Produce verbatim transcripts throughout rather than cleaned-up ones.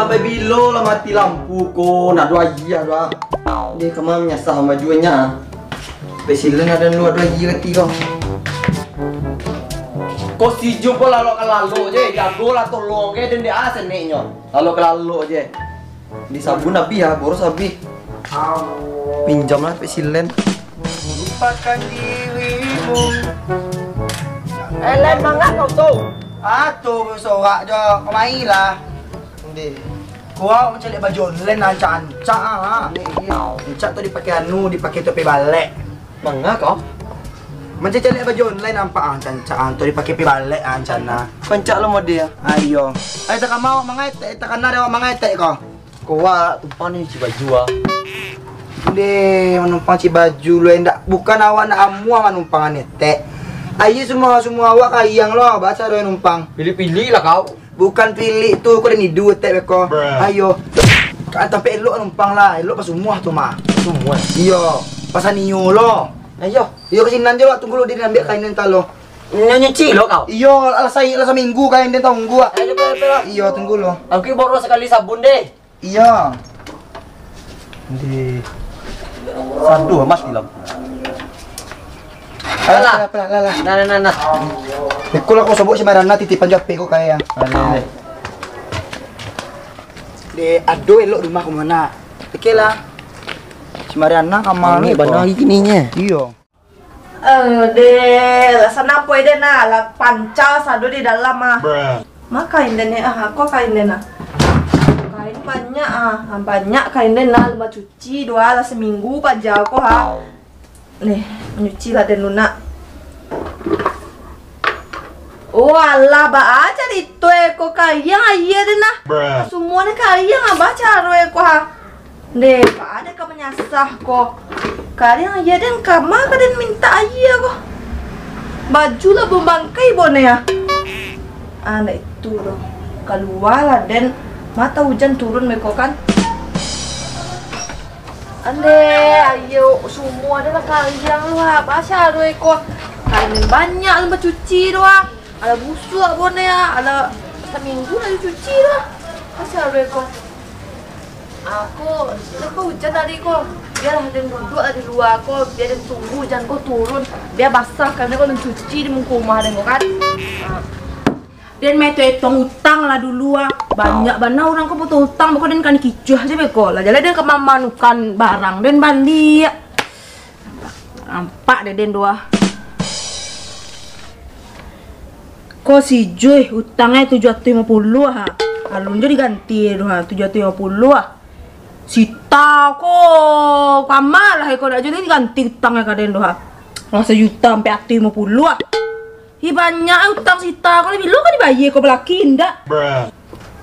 Sampai bilo lah mati lampu ko, nak ado aia doh. Deh, kama manyasah baju nyo. Pesilen ado lu ado aia kati ko. Ko si Jun ko lalok ka lalok je, jago lah tolong ke, den dek ah seneknyo. Lalok ka lalok je. Di sabun abih ah, boros abih. Pinjam lah pesilen. Lupakan dirimu. Eh, Len, manga kau tu? Ah, tu sorak jo, kemari lah. Ndeh. Kau mancaliak baju online rancak-rancak ah. Rancak tu dipakai anu, dipakai topi balek. Manga kau? Mancaliak baju online nampak ah, rancak-rancak ah, tu dipakai topi balek ah, rancak nah. Rancak lo model. Ayo. Ayo, tak mau mangai tek, tak kana dah mangai tek kau. Kau wak tumpang ni si baju ah. Ndeh, manumpang si baju lu indak. Bukan awak nak amuah manumpang anetek. Ayo semua, semua awak kayang lo, baca doh numpang. Pilih-pilih lah kau. Bukan pilih tu, kau dah nidu tek beko. Ayo. Ka tampek elok numpang lah, elok pas sumuah tu mah. Sumuah. Iyo, pas anio lo. Ayo. Iyo, ka sinan je lo, tunggu lo, dia ambil kain nan talo. Nyo nyuci lo kau. Iyo, alah sai lah saminggu kain den tunggu ah. Ayo, ayo, ayo. Iyo, tunggu lo. Aku boros sakali sabun deh. Iyo. Di sadu mati lampu. Alah. Alah, alah, alah, alah. Nah, nah, nah, nah. Iko lah kau sobok si Marana titipan jo H P ko kaya. Alah. Deh, ado elok rumah kau mah. Oke lah. Si Mariana ka ma? Angek bana lagi kini nyo. Iyo. Eh, deh, lah sanang poi deh nah, lah pancal sado di dalam ah. Ma kain den ah, ako kain den ah. Kain banyak ah, banyak kain den nah, lah bacuci doh lah saminggu paja ko ha. Nih, manyuci lah den lunak. Oh alah, baa carito eh, ko kariang aia den nah. Sumua ni kariang, ah, baa caro eh ko ha. Ndeh, baa den ka manyasah ko. Kariang aia den, kama ka den mintak aia ko. Baju lah bambangkai boneh ah. Ah, ndak itu doh. Kalua lah den, mata ujan turun beko kan. Andeh, aia sumua den lah kariang lah. Baa caro eh ko. Kain banyak lah bacuci doh ah. Alah busuak boneh ah. Alah saminggu lah dicuci doh ah. Baa caro eh ko. Ako, iko ujan tadi ko. Bialah den duduak lah di lua ko, bia den tunggu ujan ko turun. Bia basah, karano ko den cuci di muko rumah den ko kan. Den maetong-etong utang lah dulu ah. Banyak bana urang ko bautang-utang, beko den kani kicuah se beko lah. Jaleh den ka mamanukan barang, den baliak. Nampak dek den tu ah. Ko si Juih utangnyo tujuah ratuih limo puluah ha. Alun jo diganti tu ha, tujuah ratuih limo puluah ha. Sita ko kama lah iko dak jo diganti utangnyo ka den tu ha. Lah sajuta ampek ratuih limo puluah ha. Ih banyak utang Sita ko, bilo ka dibayia ko balaki indak?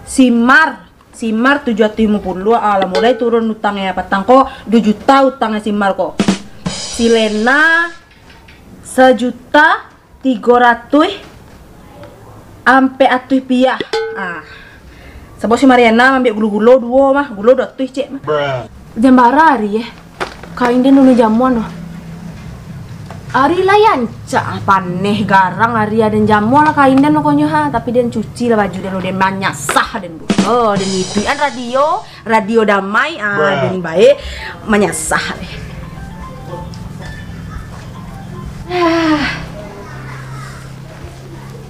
Si Mar. Si Mar tujuah ratuih limo puluah, ah, lah mulai turun utangnyo. Patang ko duo juta utangnyo si Mar ko. Si Lena sajuta tigo ratuih ampek ratuih piah. Ah. Sabab si Mariana maambiak gulo-gulo duo mah, gulo duo ratuih cek mah. Jan bara ari eh. Kain den ulun jamuan tu. Ari lai rancak, ah, paneh garang ari den jamuan lah kain den pokoknyo ha, tapi den cuci lah baju den, den manyasah den tu. Oh, den iduikan radio, radio damai, ah, den bae manyasah deh. Ah.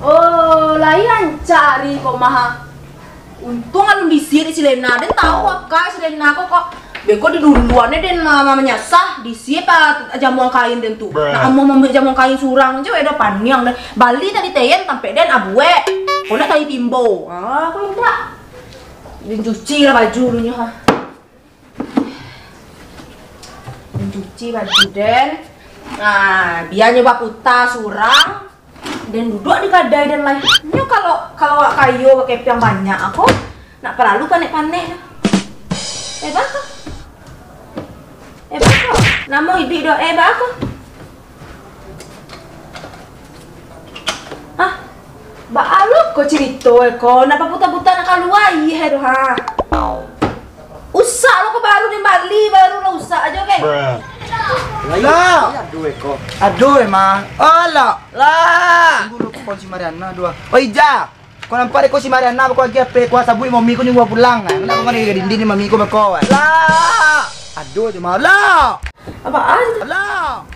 Oh, lai rancak ari ko mah ha. Untuang alun disia dek si Lena, den tahu akai si Lena ko, ko. Beko di duluan den ma-, ma-, manyasah, disia pa jamuan kain den tu. Nak amuah mambuek jamuan kain surang se, udah paniang den. Bali tadi ten tampek den abuek. Ko nak tali timbo. Ah, ko indak. Den cuci lah baju dulunyo ha. Den cuci baju den. Nah, bianyo baputa surang. Den duduak di kadai den lai. Nyo kalau, kalau awak kayo bakepiang banyak ako, nak paralu panek-panek. Eh, baa ko? Eh, baa ko? Namo iduik do, eh, baa ko? Ah, baa lo ko carito e ko, nak paputa-puta nak kalua, iyeh do ha. Usak lo ko baru den bali, baru lah usak ajo kan. Lah. Aduh e ko. Aduh e mah. Alah. Lah. Tunggu lo ko si Mariana dua. Oi, Ja. Ko nampak dek ko si Mariana bako agiah H P ko, sabuik mami ko nyuruah pulang. Nak ko mari dinding ni mami ko bako. Lah! Aduh, cuma lah! Apaan? Lah!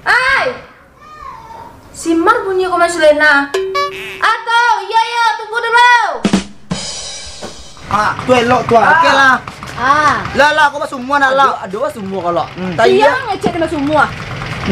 Ai! Si Mar bunyi ko masuak Lena. Ato, iyo, iyo, tunggu dulu. Ah, tu elok tu, ah. Oke lah. Ah. Lah, lah, aku basumua nak lah. Aduh, aduh, basumua kalau. Hmm. Siang ngecek dia basumua.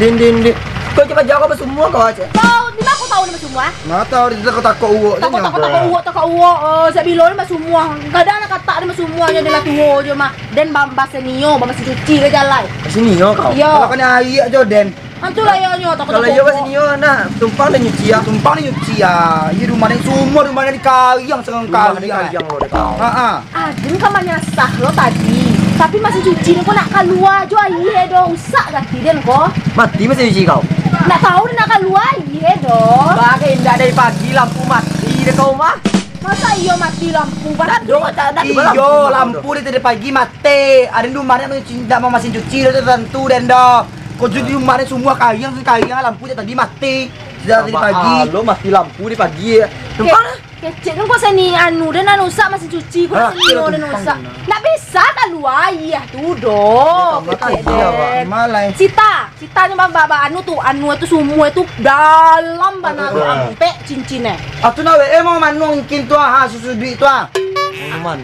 Din, din, din. Kau cepat jawab basumua kau aja. Kau, di mana kau tahu dia basumua? Nggak tahu, dia takut-takut uwak je. Takut-takut uwak, takut uwak. Oh, sejak bila dia basumua? Kadang nak katak dia basumua je, dia lah tua je mah. Den ba-, basenio, ba-, masih cuci ke jalai. Basenio kau? Iyo. Kalau kau ni aik aja, Den. Antu lah iyo nyo, takut. Kalau iyo basenio, nah, tumpang den nyuci ya. Tumpang den nyuci ya. Iyo, rumah ni, semua rumah ni kariang, sangat kariang. Rumah ni kariang lo, dek kau. Ha, ha. Aden ka manyasah lo tadi. Tapi masih cuci ni ko nak kalua jo aia do, usak gati den ko. Mati masih cuci kau? Nak tahu nak kalua aia do. Bagai indak dari pagi lampu mati dek kau mah. Masa iyo mati lampu? Iyo, lampu dari tadi pagi mati. Aden di rumah ni indak mau masin cuci do, tantu den do. Kau cuci di rumah ni semua kariang, kariang lampu dari tadi mati. Sejak tadi pagi. Lo mati lampu dari pagi ya. Tumpang lah. Kecek tu kok seni anu, den anu usak masih cuci, kok seni den usak. Nak bisa kalua aia tu doh. Kecek den. Sita, Sita nyo ba, ba, ba, anu tu, anu tu sumua tu dalam bana tu, ampek cincin eh. Atu nak we, eh, mau manuang kin tu ah, susu duit tu ah.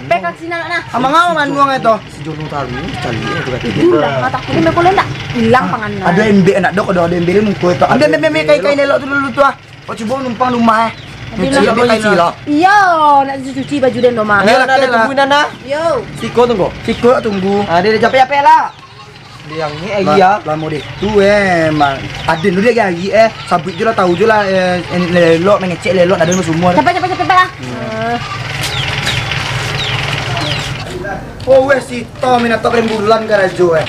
Pek ka sini nak nah. Amang awak manuang eh tu. Si Jono tahu, cari eh tu kata. Itulah, mata kuning memang boleh ndak? Hilang pangan. Ada embek nak dok, ada embek muko tu. Ambil, ambil, ambil kain-kain elok tu dulu tu ah. Kau cubo numpang rumah eh. Cuci lah, kau cuci lah. Iyo, nak cuci baju den rumah. Iyo, nak tunggu nana. Yo. Siko tunggu. Siko tunggu. Ah, dia dah capek-capek lah. Dia ni eh iya. Lamo deh tu eh, man. Aden tu dia lagi eh. Sabit je lah, tahu je lah eh, lelok mengecek lelok ada semua. Capek capek capek lah. Oh weh, si Tom ini tak bulan karajo eh.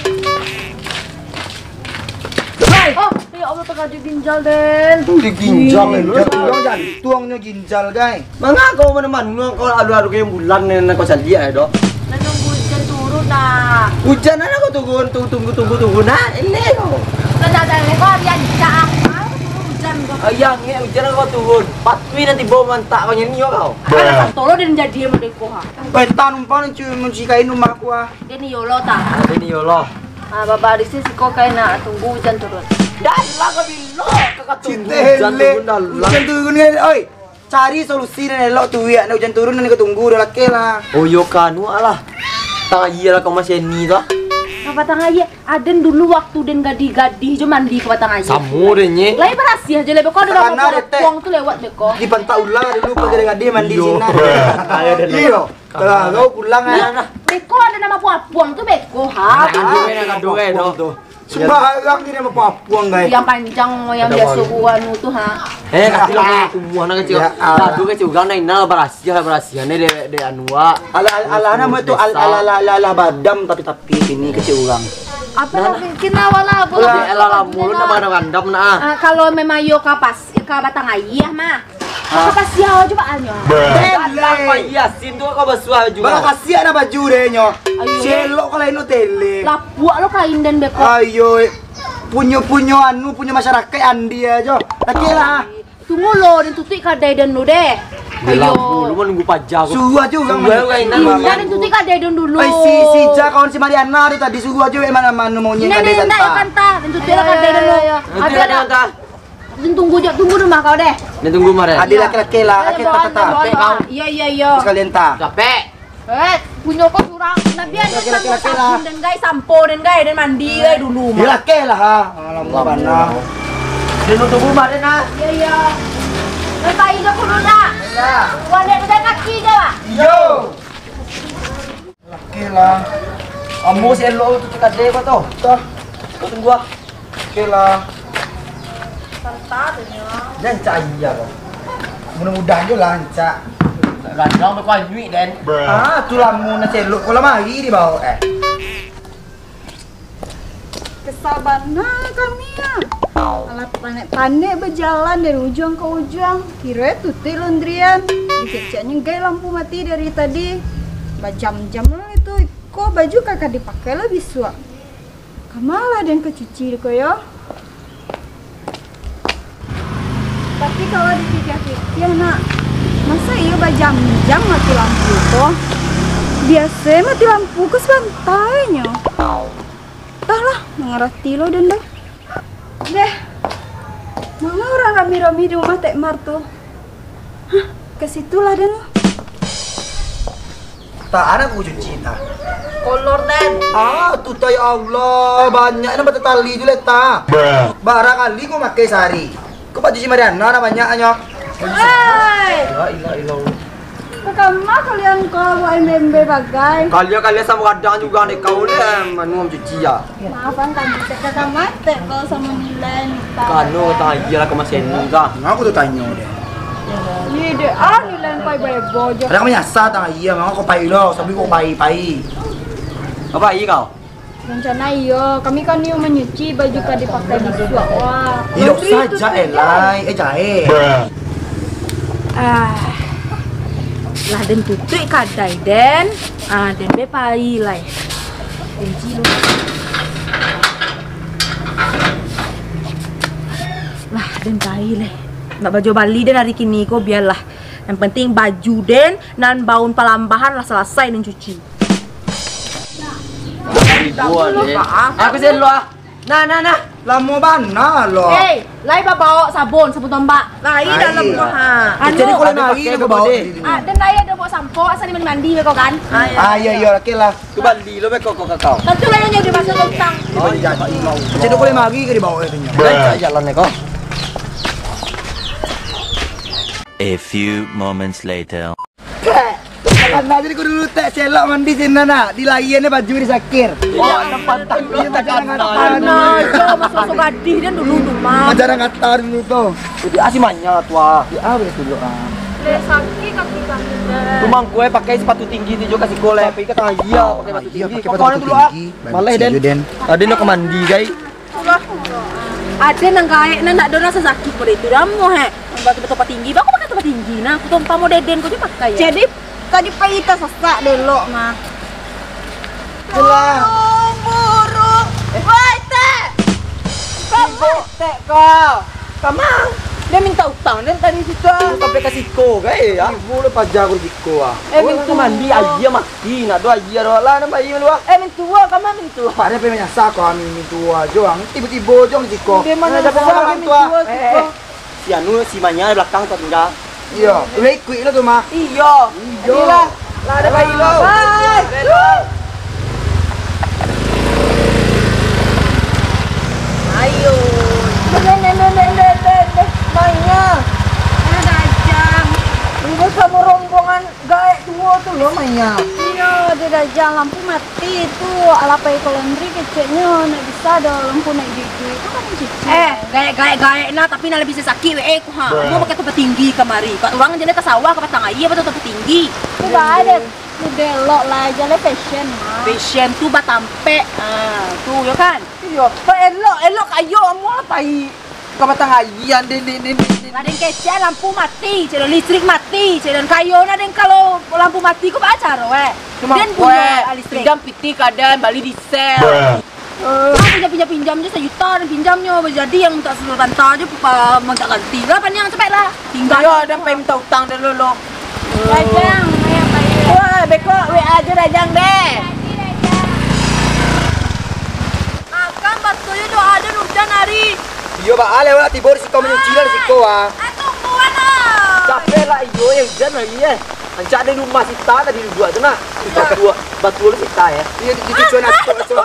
Hai! Oh, ya Allah, terkajut ginjal, Den. Di ginjal, eh, lu. Jantuang, jantuangnyo ginjal, gai. Manga kau mano-mano, kau alu-alu kayak bulan ni, nak kau caliak, eh, dok. Nak nunggu hujan turun, nak. Hujan mana kau turun, tunggu, tunggu, tunggu, tunggu, nah, ini kau. Kan ada, eh, kau hari ancak, ah. Mana kau turun hujan, kau? Ayah, ni hujan kau turun. Patui nanti bau mantak kau nyanyi, kau. Anak santolo dan jadi sama deko, ha. Pentan umpang cuy, munci kain rumah aku, ah. Dia ni yolo, tak? Dia ni yolo. Ah, baba di sini siko kain nak tunggu hujan turun. Dah lah kau bilo, kakak tunggu hujan turun dah lah. Hujan turun kan, oi. Cari solusi dan elok tu, ya. Nak hujan turun dan kau tunggu dah lakeh lah. Oh, yo kanu lah. Tangan iya lah kau masih ni tu. Apa tangan iya? Aden dulu waktu den gadih-gadih jo mandi ke batang aia. Samo den nye. Lai barasiah je lah, beko ada nama buang tu lewat beko. Di pantai ular dulu pas gadih-gadih mandi sini. Iyo. Kalau kau pulang ah. Beko ada nama puapuang tu beko ha. Aduh, aduh, aduh. Sembarang ni nama puapuang, guys. Yang panjang, yang biasa gua anu tu ha. Eh, kaki lo kumuah nak kecil. Aduh, kecil urang nak inal barasiah, barasiah ni dek, dek anu wak. Alah, alah, alah, nama tu al-, alah, alah, alah, alah, badam tapi, tapi ini kecil urang. Apa nak bikin awal lah, apa lah? Alah, alah, mulut nak makan randam nak. Ah, kalau memang yo kapas, ka batang aia mah. Apa sial coba alnyo? Apa Yasin tu kau basuah juga? Bala kasiak dah baju deh nyo. Selok kalau ino tele. Lapuak lo kain dan beko. Ayo, punyo-punyo anu, punyo masyarakat andi ajo. Laki lah. Tunggu lo, den tutuik kadai den lo deh. Ayo. Lu menunggu paja ko. Suruh aja orang. Suruh orang inang. Iya, den tutuik kadai den dulu. Ai, si, si Ja kawan si Mariana tu tadi suruh aja wek mana-mana maunya kadai santa. Ndak, ndak, ndak, den tutuik lah kadai den lo. Tutuik kadai santa. Tunggu je, tunggu rumah kau deh. Ni tunggu mah deh. Adi laki-laki lah, laki tak tak. Capek kau. Iya, iya, iya. Sekalian ta. Capek. Eh, punyo kau surang. Nabi ada laki-laki lah. Sabun dan gai, sampo dan gai, dan mandi gai dulu mah. Dia laki lah ha. Alamak bana. Dia nu tunggu mah deh nah. Iya, iya. Lepas itu dulu nak. Iya. Wan dek pegang kaki je lah. Iyo. Oke lah. Ambo si elok tu cakap deh kau tu. Tah. Kau tunggu ah. Oke lah. Serta tu nyo. Jangan cak iya kau. Mudah-mudahan je lah cak. Gandang tu kau nyuik den. Ah, tu lah mun nak elok kau lah mari di bawah eh. Kesal bana kami ah. Alah panek-panek bajalan dari ujuang ka ujuang. Kiro e tutuik laundryan. Dikeceknyo gai lampu mati dari tadi. Bajam-jam lah itu. Ko baju ka ka dipakai lah bisuak. Kama lah den ka cuci ko yo. Tapi kalau dipikir-pikir nak, Masa iyo bajam-jam mati lampu ko? Biaso mati lampu ko sabanta nyo. Antahlah, mangarati lo den doh. Deh, manga urang rami-rami di rumah Tek Mar tu? Hah, ka situ lah den. Tak ada aku cuci, tak. Kolor, den. Ah, tu, tak, ya Allah, banyak nan batatali tu, leh, tak. Bara kali kau makai sehari? Kau pakai cuci Mariana, dah banyak, nyo. Hei! La ilaha illallah. Ka kama kalian ko buek M B M B bagai? Kalian, kalian samo gadang juga, dek kau, leh, manu cuci, ya. Maafan kami, Tek, ka kama, Tek, kalau samo nilai, tak. Kano, tak, iyalah, kau masih anu, kah? Nah, aku tu tanyo deh. Iya, dek, ah, nilai pai bae-bae je. Ada kami nyasar, tak, iya, mangko kau pai lo, sambil kau pai, pai. Apa, iya kau? Rencana iyo, kami kan iyo manyuci baju ka dipakai bisuak, wah. Iyo saja, Elai, eh, jae. Ah, lah den tutuik kadai den. Ah, den be pai lai. Kunci lu. Lah, den pai lai. Nak baju bali den hari kini ko, bialah. Yang penting baju den nan baun palambahan lah salasai den cuci. Aku sih lu ah. Nah, nah, nah. Lamo bana lo. Eh, lai babaok sabun, sabun tombak. Lai dalam rumah, ha. Anu, jadi kau lai mari kau baok. Ah, den lai ado baok sampo, asal mandi-mandi beko kan. Ah, iya, iya, oke lah. Kau bali lo beko kau kakau. Tantu lah yang jadi masuk utang. Oh, iya, iya. Jadi kau lai mari ke dibaok itu nya. Jalan ya kau. A few moments later. Tek, makan aja ko dulu, Tek. Selok mandi sinan, nak. Dilaian baju di sakir. Wah, tempat tak. Iya, tak jarang kata. Nah, yo, masuk-masuk gadih dia dulu, dulu, mah. Jarang kata dulu tu. Jadi, ah, si manya tu, ah. Ya, ah, boleh dulu, ah. Leh sakit kaki kami, Tek. Tu mangko, eh, pakai sepatu tinggi tu juga, kasih kau, leh. Tapi kata iya, pakai sepatu tinggi. Pokoknya dulu, ah. Maleh, Den. Tadi nak ke mandi, guys. Ado nan gaek, nan ndak ado rasa sakik pado itu, damo, he. Batu-batu tinggi, bako pakai tempat tinggi, nah. Aku tumpah model den, kau je pakai, ya. Jadi, tadi pai tasasak delok, mah. Alah. Burung, burung. Eh. Woi, Tek! Kamu, Tek, kau. Kamang. Dia minta utang, dia tadi situ, ah. Sampai ka siko, guys, ya. Ibu lu paja aku di siko, ah. Eh, minta mandi, aia mah. Ih, nak doa aja doa lah, nampak iya lu ah. Eh, mintua, kama mintua? Ada pe manyasa kau amin mintua jo ang. Tiba-tiba jo ang di siko. Dia mana ada orang tua. Eh, eh. Si anu, si Manya di belakang tu tinggal. Iya, lu ikut lah tu mah. Iya. Iya. Inilah. Lah ada bayi lo. Bye. Ayo. Deh, deh, deh, deh, deh, deh, deh. Manya. Ada dajang. Ini sama rombongan. Gaek tuo tu lo, Manya. Iyo, di dajang lampu mati tu, alah pai ka laundry keceknyo, ndak bisa doh lampu naiak gigi. Tu kan cuci. Eh, gaek, gaek, gaek nah, tapi nan labiah sakik we, eh, ku ha. Mau pakai tempat tinggi kamari. Kak urang jaleh ka sawah, ka batang aia, pakai tempat tinggi. Tu bah, deh, udah elok lah, jaleh fashion mah. Fashion tu batampek. Ah, tu yo kan? Iyo, kok elok, elok ayo, amuah pai. Ka batang aia, den, den, den, den, den. Lah den kecek lampu mati, cek den, listrik mati, cek den, kayo na den, kalau lampu mati ko baa caro, eh? Den punyo listrik. Pinjam pitih ka den, bali diesel. Eh. Ah, pinjam, pinjam, pinjam je sajuta, den pinjamnyo, jadi yang minta sabanta je, minta ganti lah, paniang, capek lah. Tingga. Iyo, den pai minta utang dulu lo. Dajang, lumayan bayar. Wah, beko W A je Dajang deh. Akan batul je doa den ujan hari. Iyo, baa lewat tibo di siko manyuci lah di siko ah. Ah, tungguan ah. Capek lah iyo, eh, ujan hari eh. Rancak di rumah sita tadi duduak tu nah. Batua, batua lu sita eh. Iyo, di cucuan atuk tu.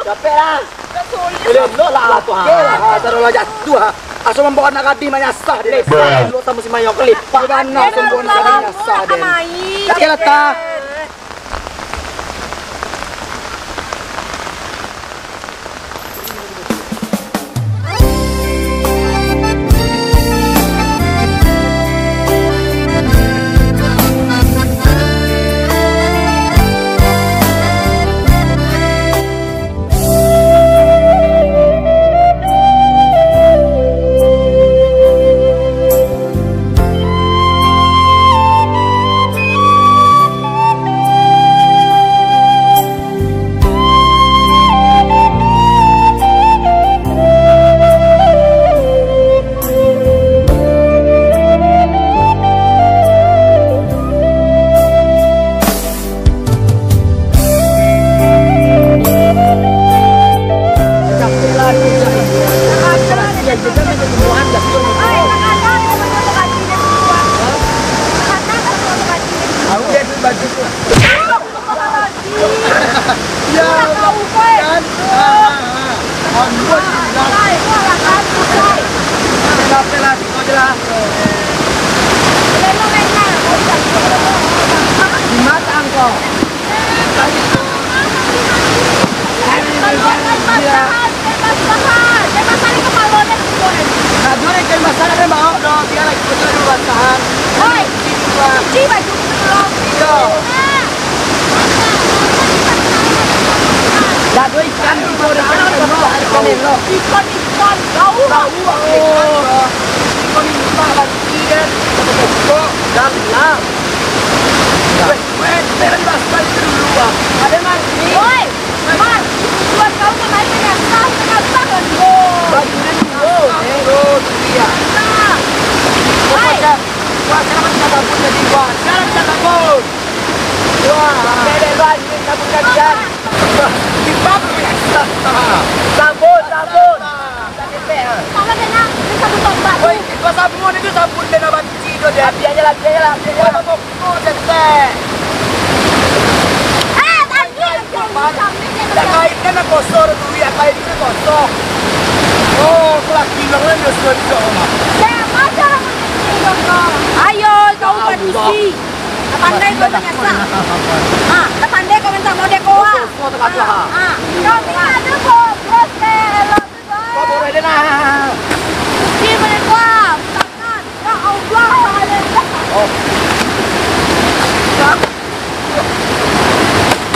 Capek lah. Boleh lo lah tu ha. Oke lah, ha, taruh lah jatuh ha. Asal mambawa anak gadih manyasah dia. Lepak lo samo si Mayong ko lepak. Bana asal mambawa anak gadih manyasah dia. Oke lah ta. Oi, takana dek motor kaji dek tu. Takana dek motor kaji dek tu. Aku dia tu baju tu. Astagfirullahaladzim. Ya, tahu kau, eh. Kan? Ah, ah, ah. Aduh, tinggal. Oi, kau lah kan, oi. Tinggal pelas, kau jelas. Lelo, lelo. Di mata engkau. Lah, dua ikan di bawah ikan, ikan, ikan, ikan. Ikan, ikan, jauh. Jauh, ikan, bro. Ikan ini, Pak, lagi, kan? Pokok, dalam. Weh, weh, kita lagi bahas balik dulu, Bang. Ada, Mas? Woi, Mas, buat kau kemarin menyasar, menyasar, kan, bro? Bajunya dulu, eh. Bro, iya. Nah. Woi. Wah, sekarang kita kabur jadi, wah. Sekarang kita kabur. Wah, ada, ada, ada, kita kabur, kan? Sambut, sambut. Salah dengar, ini sabun tombak tu. Woi, kau sabun itu sabun dek nak banci tu, dek. Api aja lah, api aja lah, api aja lah. Woi, mabokok, cetek. Eh, tadi aja. Dah kain kan nak kosong tu, ya, kain kan kosong. Oh, aku lah bilang lah, dia sudah bisa, Mak. Ayo, kau padusi. Tak pandai kau menyasar. Ha, tak pandai kau minta model kau, ah. Kosong tak ada, ha. Ha. Kau ni ada kok, bros, eh, elok tu, bros. Kau boleh deh, nah. Ni boleh kau, tangan. Ya Allah, haleluya. Oh.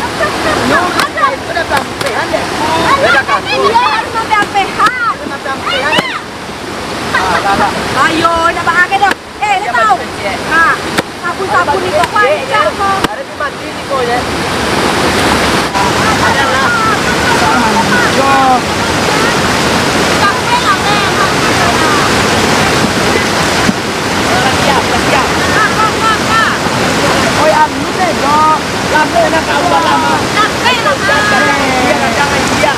Astagfirullah. Alah, ini dia harus sampai ampehan. Ayo, nak bak akhir dah. Eh, dia tahu. Ha, sabun-sabun ni kok pancak kok. Ada di mandi ni kok, ya. Ada lah. Yo. Oi, anu deh, yo. Lama nak kawan lama. Iya, jangan iya.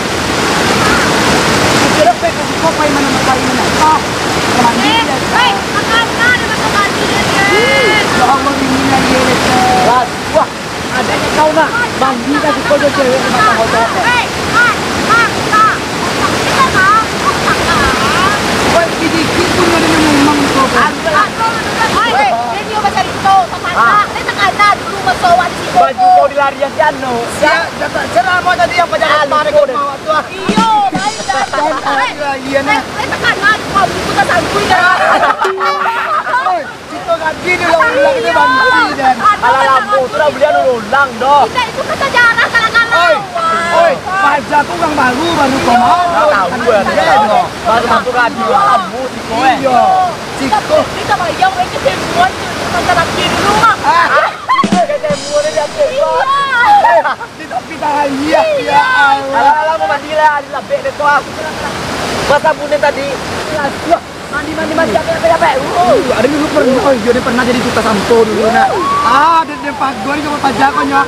Kira pe kau pai mana, pai mana? Ah, mandi deh. Eh, makan, makan, makan, makan. Ya Allah, dingin lagi, ya. Wah, adanya kau nak mandi kasih kau cewek di mata motor. Woi, dikit pun ada yang memang kau. Woi, dia bacarito, tatangkak. Dia takana dulu maso awak di siko. Baju kau dilarian si Ano. Siap, datang ceramah tadi yang pajalan kemarin kau bawa tu, ah. Iyo, baik dah. Iya, nah. Eh, eh, takana kau buku tak sangkui dah. Oi, kita gaji ni ulang-ulang ni banci dan. Alah, lampu tu dah beli anu ulang doh. Kita itu kan sejarah kalau-kalau. Oi, oi, paja tu urang baru, baru kau mau. Tahu gue. Baru satu radio, lampu siko, eh. Iyo. Siko. Kita bayar, eh, ketemuan tu, macam laki dulu, Mak. Ah. Ketemuan dia, iya. Di tapi tak iya, ya Allah. Alah, alah, mau mandi lah, dilapek deh tu, ah. Pas sabun tadi. Wah, mandi, mandi, mandi, capek, capek, capek. Uh, ada dulu pernah, oh, iya, dia pernah jadi tukang sampo dulu, nah. Ah, dia, dia pagar ni sama pajar kau, nyo.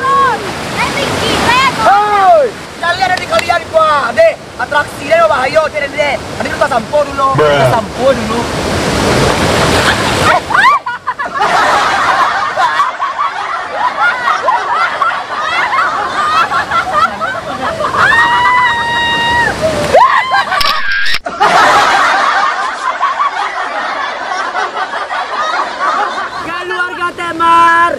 Eh, tinggi, eh, kau. Hoi, cari ada di kalian, gua, deh. Atraksi dia bahayo, cek dia. Ada tukang sampo dulu. Tukang sampo dulu. Keluarga Temar.